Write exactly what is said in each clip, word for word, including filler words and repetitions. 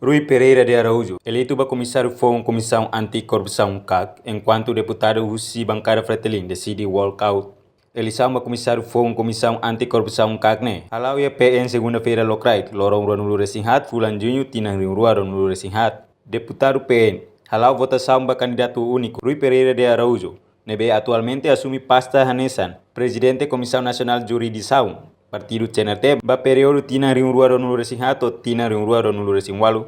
Rui Pereira de Araújo, eleitu ba komisáriu foun Komisaun Anti-Korrupsaun, kak, enkuantu deputadu husi bankada Fretilin deside walkout. Eleisaun ba komisáriu foun Komisaun Anti-Korrupsaun, kak, ne'e hala'o iha P N segunda-feira lokraik, loron ruanulu-resin-haat fulan Juñu tinan rihun rua ruanulu-resin-haat. Deputadu P N hala'o votasaun ba kandidatu úniku Rui Pereira de Araújo, ne'ebé atualmente asume pasta hanesan Prezidente Komisaun Nasionál Jurisdisaun, Partidu C N R T, ba períodu tinan rihun rua ruanulu-resin-haat to'o tinan rihun rua ruanulu-resin-ualu.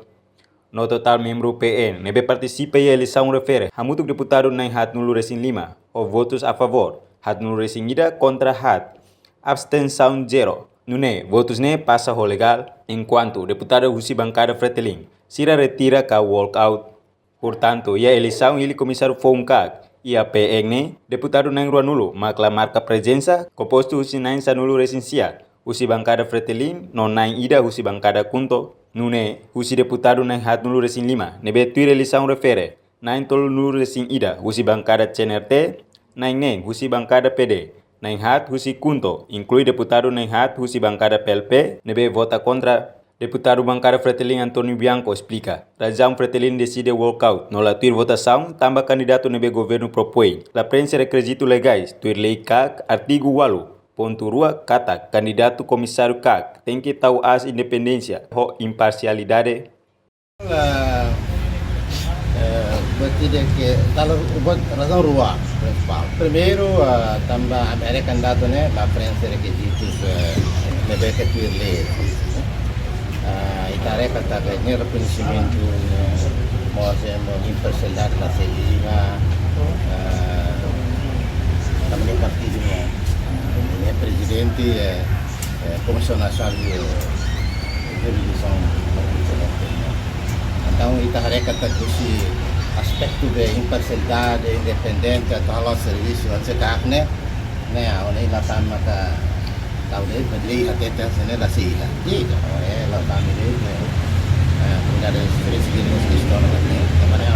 No totál membru P N ne'ebé partisipa iha eleisaun refere, hamutuk deputadu na'in haatnulu-resin-lima, ho votus a favór haatnulu-resin-ida, kontra haat, abstensaun zero. Nune'e votus ne'e pasa ho legál, enkuantu deputadu husi bankada Fretilin sira retira ka walkout. Portantu, iha eleisaun hili komisáriu foun, kak, iha P N ne'e, deputadu na'in ruanulu mak la marka prezensa, kompostu husi na'in sanulu-resin-sia husi bankada Fretilin no na'in ida husi bankada KHUNTO. Nune'e, husi deputadu na'in haatnulu-resin-lima ne'ebé tuir eleisaun refere, na'in tolunulu-resin-ida husi bankada C N R T, na'in neen husi bankada P D, na'in haat husi KHUNTO, inklui deputadu na'in haat husi bankada P L P, ne'ebé vota kontra. Deputadu bankada Fretilin António Bianco esplika razaun Fretilin deside walkout no la tuir votasaun, tanba kandidatu ne'ebé governu propoin la preenxe rekizitu legais tuir lei, kak, artigu ualu pontu rua katak kandidatu komisáriu, kak, tenke tau aas independénsia ho imparsialidade. La, eh, buat ida ke, dala buat razaun rua prinsipál. Primeiru, eh, tanba ami haree kandidatu ne'e la preenxe rekizitus, eh, ne'ebé ke tuir lei. Ah, ita haree katak ne'e rekoñesimentu, eh, mós, eh, mós imparsialidade la sei iha, eh, tanba ne'e partidu ne'e, ne'e prezidente, eh, eh, Komisaun Nasionál de, de Revizaun. Entaun, ita haree katak husi aspetu de imparsialidade, independente, atu halo servisu, atu se kak ne'e, ne'e, ah, ne'e ita la tama ka, tau de, medlei hatete, ne'e la sei iha. Diga, oh, eh, la tama de, eh, eh, kuida de servisu de nos kestaun, ne'e, de maneira,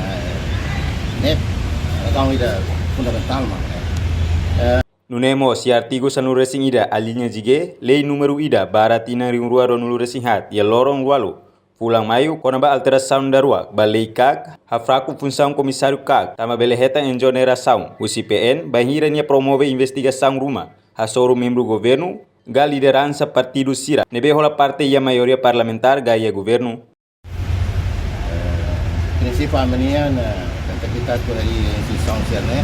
eh, ne'e, entaun, ida fundamentál, mak, eh. Nune'e mós iha artigu sanulu-resin-ida, aliña G, lei númeru ida barra tinan rihun rua ruanulu-resin-haat, iha loron ualu fulan Maiu, kona-ba alterasaun daruak ba lei, kak, hafraku funsaun komisáriu, kak, tanba bele hetan ezonerasaun husi P N bainhira nia promove investigasaun ruma hasoru membru governu ka lideransa partidu sira ne'ebé hola parte iha maioria parlamentár ka iha governu. Eh, prinsípiu ami-nian, eh, katak ita atu harii instituisaun sira-ne'e,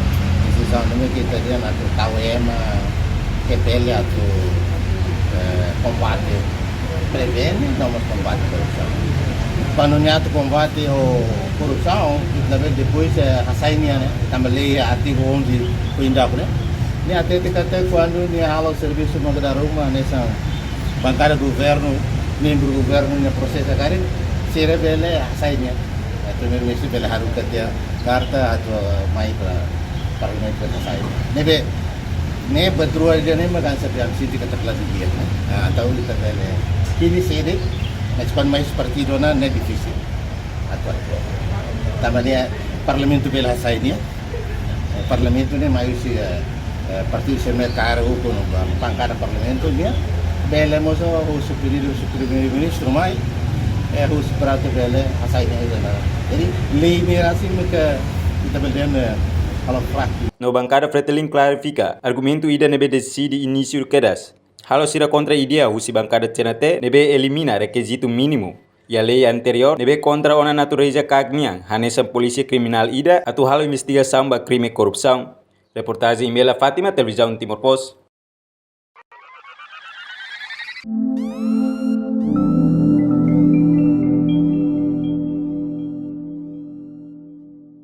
instituisaun ne'ebé ke ita dehan atu tau ema ke bele atu, eh, kombate, prevene, no mós kombate korrupsaun. Kuandu nia atu kombate ho korrupsaun, ita labele depois, eh, hasai nia, ne'e, tanba lei artigu onze, kuinda, ne'e. Nia hatete katak kuandu nia halo servisu mak dala ruma, hanesan bankada governu, membru governu nia prosesu karik, sira bele hasai nia. Eh, Primeiru-Ministru bele haruka tiha karta atu mai ba parlamentu bele hasai. Ne'ebé, ne'e buat rua ida-ne'e mak hanesan ami sente katak la di'ak, ne'e. Ah, entaun ita bele, kini sede, mas kuandu mai partidu ona, ne'e difisil. Atu, atu. Tanba ne'e, parlamentu bele hasai nia. Eh, parlamentu ne'e mai husi, eh, eh, partidu sira-ne'e kaer ukun ba bankada parlamentu nian, bele mós husu pedidu husi Primeiru-Ministru mai, eh, husu para atu bele hasai nia ida-ne'e. Jadi, lei ne'e rasik mak ita bele dehan, eh, halo fraku. No bankada Fretilin klarifika argumentu ida ne'ebé deside inísiu kedas halo sira kontra ideia husi bankada C N R T ne'ebé elimina rekizitu mínimu iha lei anteriór ne'ebé kontra ona natureza kak nian, hanesan polísia kriminál ida atu halo investigasaun ba krime korrupsaun. Reportajen Imela Fátima, Televizaun Timor Post.